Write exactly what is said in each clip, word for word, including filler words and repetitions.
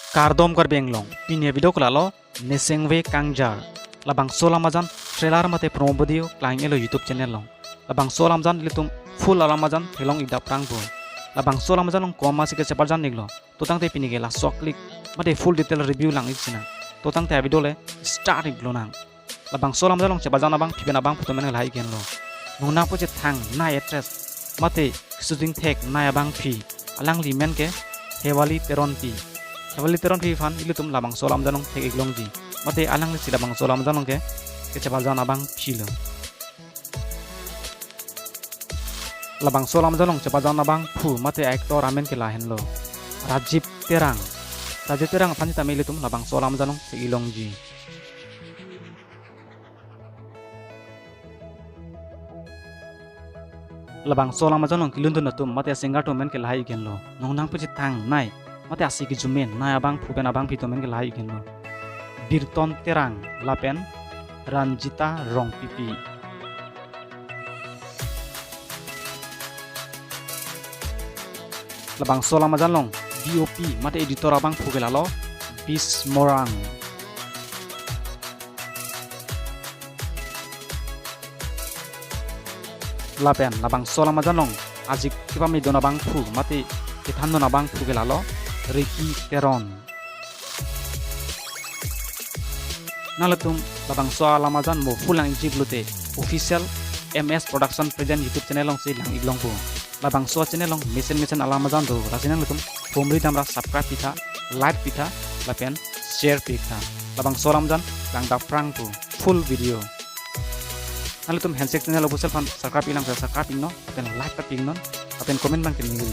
Kardom Karbi Anglong, pini avideo ke lalo Nisingve Kangjar. Labangso alam ajan trailer mate promo video klang-elo YouTube channel along. Labangso alam ajan ilitum full alam ajan theklong-ik aphrang pu. Labangso alam ajan along komatsi kachepajan-iklo, to tangte pini ke laso a-clip mate full detail review lang-ik sinang. To tangte avideo le start-ik lonang. Labangso alam ajan along chepajan abangpi pen abangphu atum amen ke lahai-ik henlo. Nongnang puchethang nai actress mate shooting thek nai abangpi, alangli amen ke Hewali Teronpi. Hewali Teronpi aphan ilitum labangso alam ajan along thek-ik longji. Mate alanglisi labangso alam ajan along ke kachepajan abangpi lo. Labangso alam ajan along chepajan abangphu mate actor amen ke lahenlo Rajiv Terang. Rajiv Terang aphan sitame ilitum labangso alam ajan along thek-ik longji. Labangso alam ajan along kelun dun atum mate singer atum amen ke lahai-ik henlo. Nongnang puchethang nai mate asi kejume nai abangphu pen abangpi atum amen ke lahai-ik henlo. Birton Terang lapen Ranjita Rongpipi. Labangso alam ajan along D O P mate editor abangphu ke lalo Bis Morang. Lapen labangso alam ajan along ajik kepamedun abangphu mate kethandun abangphu ke lalo Ricky Teron. Nanglitum labangso alam ajan mo full lang-ikji pulote official M S Production Present YouTube channel alongsi lang-ik longpo. Labangso channel along mesen mesen alam ajan do, lasi nanglitum humri damra subscribe pitha, like pitha, lapen share pitha. Labangso alam ajan klang-ik aphrang pu full video. Nanglitum handshake channel official aphan subscribe-ik lang, subscribe-iknon, lapen like ta pi-iknon, lapen comment abang ke ningri.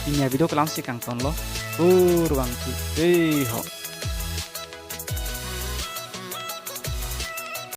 Pini avideo ke la-ansi kangtonlo. Kurvangthu. Hei ho.